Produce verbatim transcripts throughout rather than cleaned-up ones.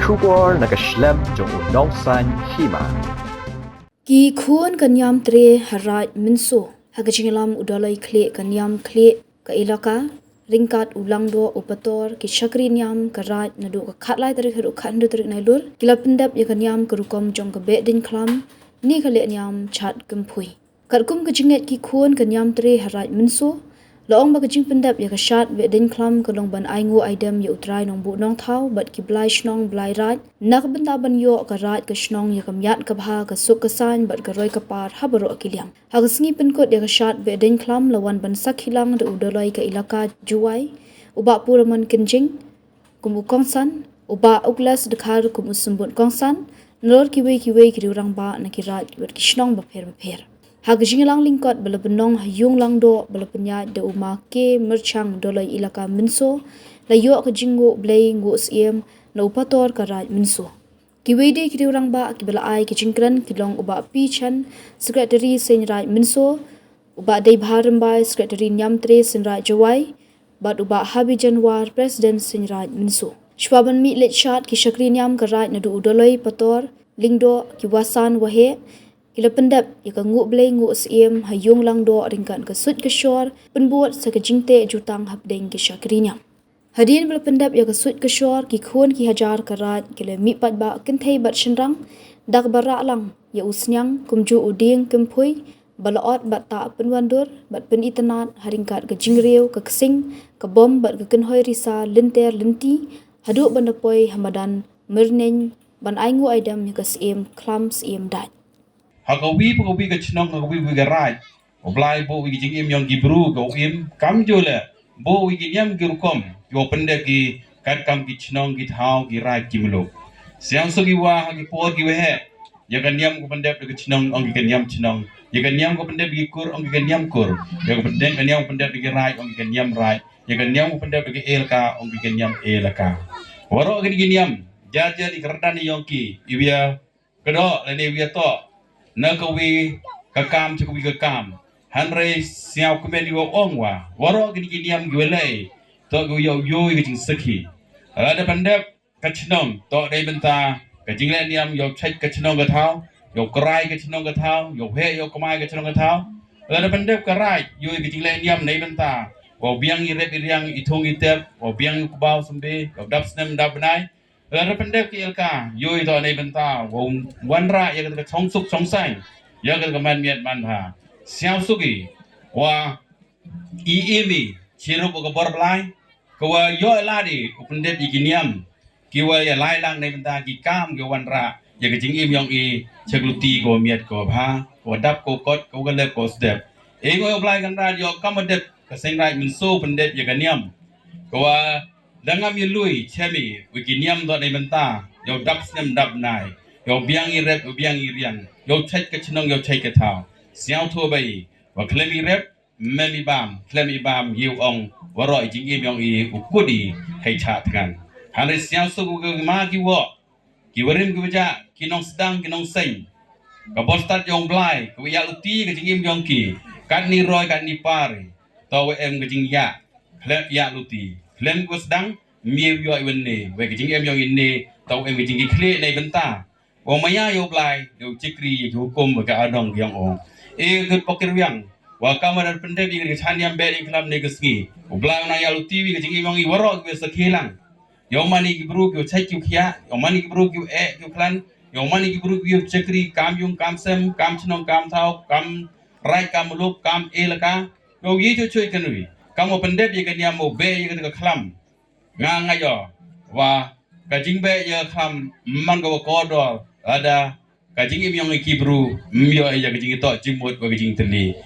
Khubor na ka shlem jong u Nongsaiñ Hima. Ki khun ka niam tre ha Raid Mynso ha ka jingïalam u Doloi Khlieh ka niam Khlieh ka Elaka ryngkat u Langdoh u Pator, ki shakri niam ka Raid, naduh ka khatlai tarik haduh khathynriew tarik Nailur ki la pyndep ïa ka niam ka rukom jong ka Behdeiñkhlam ne ka Lehniam Chad Kynphui. Katkum ka jingngeit ki khun ka niam tre ha Raid Mynso, la ong ba ka jingpyndep ïa ka shad Behdeiñkhlam ka long ban ainguh aidem ïa U Trai Nongbuh Nongthaw bad ki blai shnong blai raid na ka bynta ban ïoh ka raid ka shnong ïa ka miat ka bha, ka suk ka saiñ bad ka roi ka par ha baroh ki liang. Ha ka sngi pynkut ïa ka shad Behdeiñkhlam la wan ban sakhi lang da u Doloi ka Elaka Jowai, u Bah Puramon Kynjing kum u kongsan, u Bah Uglas Dkhar kum u symbud kongsan, nalor kiwei kiwei ki riew rangbah na ki raid bad ki shnong bapher bapher. Ha ka jingïalang lyngkot ba la pynlong ha ïung Langdoh ba la pynïaid da u Ma K Myrchang, Doloi Elaka Mynso, la ïoh ka jingnguh blei nguh syiem na u Pator ka Raid Mynso. Kiwei de ki riew rangbah kiba la ai ka jingkren ki long u Bah P Chen, Secretary Seiñ Raid Mynso, u Bah Deibhar Rymbai, Secretary Niam Tre Seiñ Raid Jowai, bad u Bah Habijan War, President Seiñ Raid Mynso. Shuwa ban mih leit shad, ki shakri niam ka raid naduh u Doloi, Pator, Lyngdoh, ki Wasan Waheh, ki la pyndep ïa ka nguh blei nguh syiem ha ïung Langdoh ryngkat ka suit ka shor, pynbud sa ka jingteh jutang hapdeng ki shakri niam. Hadien ba la pyndep ïa ka suit ka shor, ki khun ki hajar ka raid ki la mih paidbah kynthei bad shynrang da kaba rah lang ïa u sniang kumjuh u dieng Kynphui ba la ot bad tah pynwandur bad pynitynnad ha ryngkat ka jingriew, ka ksing, ka bom bad ka kynhoi risa lynter lynti haduh ban da poi ha madan Myrneng ban ainguh aidem ïa ka syiem khlam syiem dait. Ha kawi pa kawi ka chnong, ha kawi pa kawi ka raid, U Blai buh ïa ki jingim ïong ki bru, ka u im kamjooh leh buh ïa ki niam ki rukom kiwa pyndep ki katkam ki chnong ki thaw ki raid ki muluk. Sngewsuk ïa wa ha ki por kiwa heh, ïa ka niam ka pyndep da ka chnong ong ki ka niam chnong, ïa ka niam ka pyndep da ki kur ong ki ka niam kur, ïa ka pyndep, ka niam ka pyndep da ki raid ong ki ka niam raid, ïa ka niam ka pyndep da ki elaka ong ki ka niam elaka. Waroh kine ki niam, jar jar i kyrdan ïong ki iwa kdoh lane iwa toh na kawi ka kam cha kawi ka kam. Hynrei sngewkmen ïa wa ong wa waroh kine ki niam kiwa leh toh kiwa ïoh ïoh ïa ka jingsakhi. Lada pyndep ka chnong toh dei bynta ka jingleh niam, ïoh chait ka chnong ka thaw, ïoh krai ka chnong ka thaw, ïoh heh ïoh kmai ka chnong ka thaw. Lada pyndep ka raid ïoh ïa ka jingleh niam dei bynta wow biang i rep i riang, i thung i tep, wow biang i kbaw symbe, wow dap snem dap bnai. Lada pyndep ki elaka ïoh ïa toh dei bynta wow wanrah ïa ka chong suk chong saiñ, ïa ka man miat man bha. Sngewsuk i wa i im i chirup ka bor Blai, ka wa ïoh lad i u pyndep ïa ki niam kiwa ïa lai lang dei bynta ki kam kiwa wanrah ïa ka jingim ïong i cha ka luti kawa miat kawa bha, kawa dap kawa kot, kawa lep kawa sdep. I ngoi U Blai Kynrad ïoh kam wa dep ka Seiñ Raid Mynso pyndep ïa ka niam, ka wa da ngam ïa lui chem i wa ki niam toh dei bynta ïoh dap snem dap bnai, ïoh biang i rep ïoh biang i riang, ïoh chait ka chnong ïoh chait ka thaw. Sngewthuh ba i wa khlem i rep mem i bam, khlem i bam ïa u ong waroh i jingim ïong i u kut i hei chah thngan. Hynrei sngewsuk u ka ma ki woh, ki warim ki wajah, ki nongsdang ki nongseiñ, ka bor stad ïong Blai ka wa ïa luti ka jingim ïong ki. Katni roi katni par i toh wa em ka jingïa, khlem ïa luti, khlem ka wa sdang miew ïoh i wan ne, wa ka jingim ïong i ne toh wa em ka jingki khlieh nei bynta. Wa maya ïa u Blai ïa u chikri ïa ki hukum wa ka adong ki ong ong. E ka pokir wiang wa kam wa da pyndep ïa ka chan ïam beh ïa ka khlam ne ka sngi. U Blai u nang ïa luti wi ka jingim ïong i waroh ki wa sakhi lang. Ïa u mani ki bru ki wa chait ki wa khiah, ïa u mani ki bru ki wa eh ki wa khlan, ïa u mani ki bru ki wa chakri kam yung kam sem, kam chnong kam thaw, kam raid kam muluk, kam elaka. Ïa u ye chu chu kan wi kam wa pyndep ïa ka niam u beh ïa ka khlam. Nga nga ïoh wa ka jingbeh ïa ka khlam man ka wa kordor, lada ka jingim ïong i ki bru ym ïoh ïa ka jingitoh jingmut wa ka jingtylli.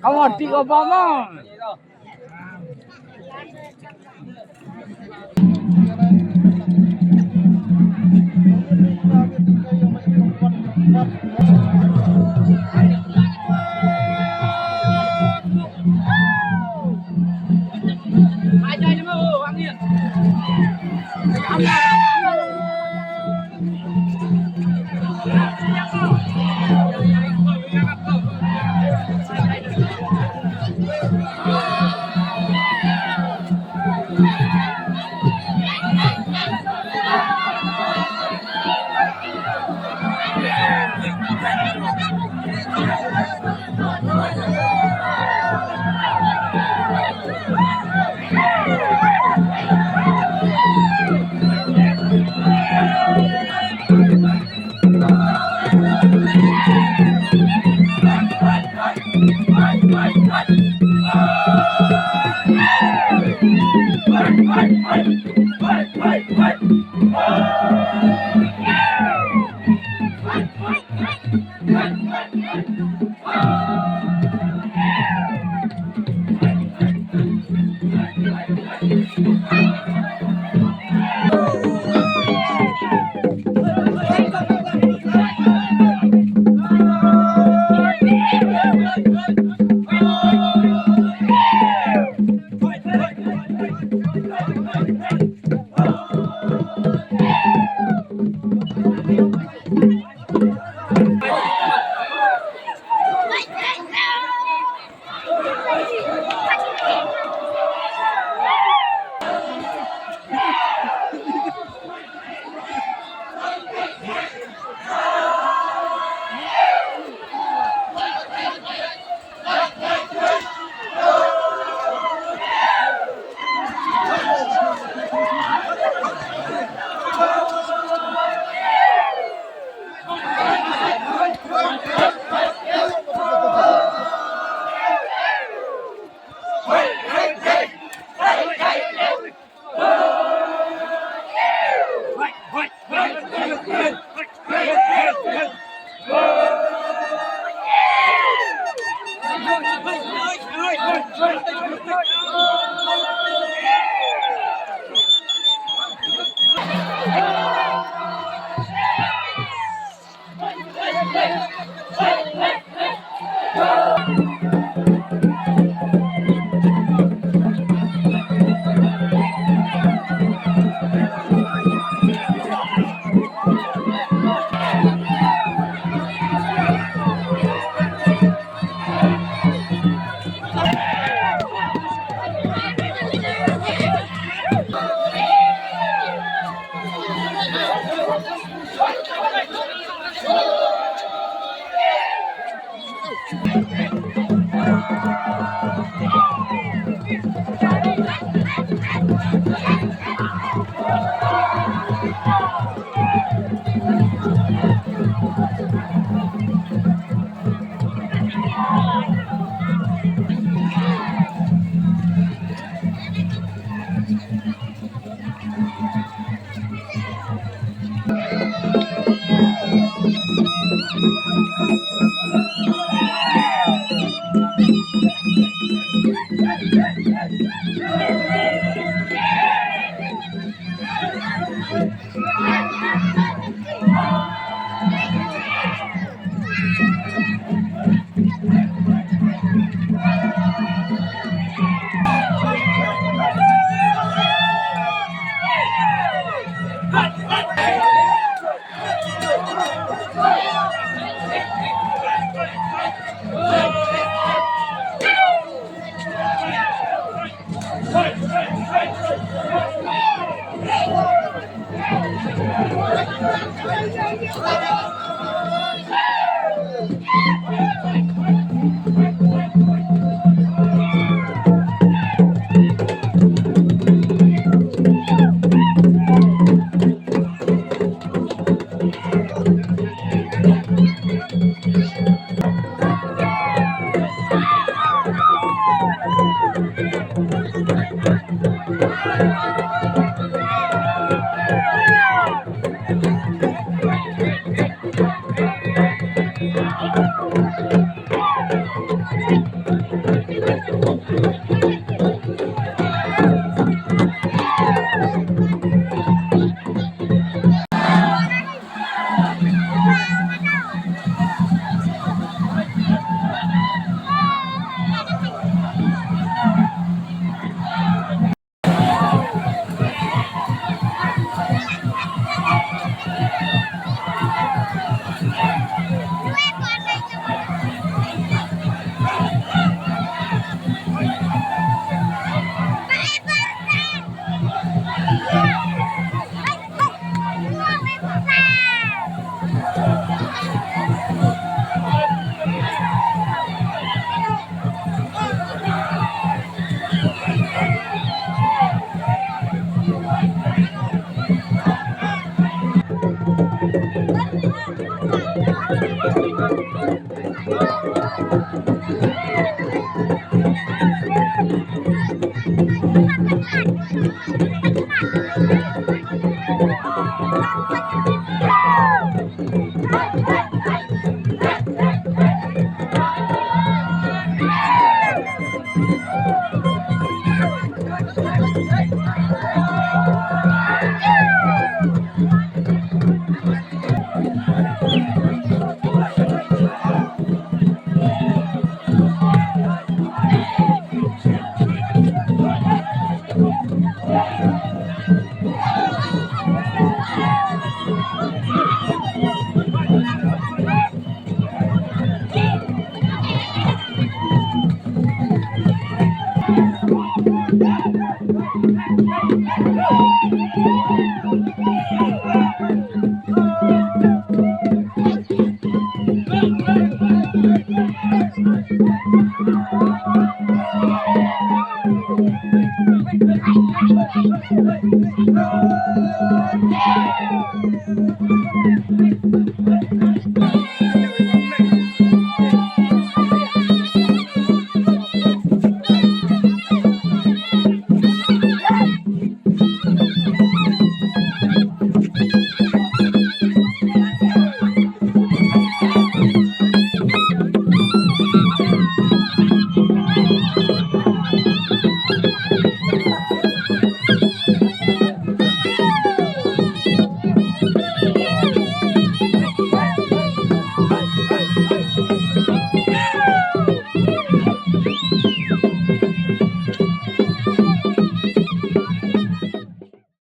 Come on, pick up, mama.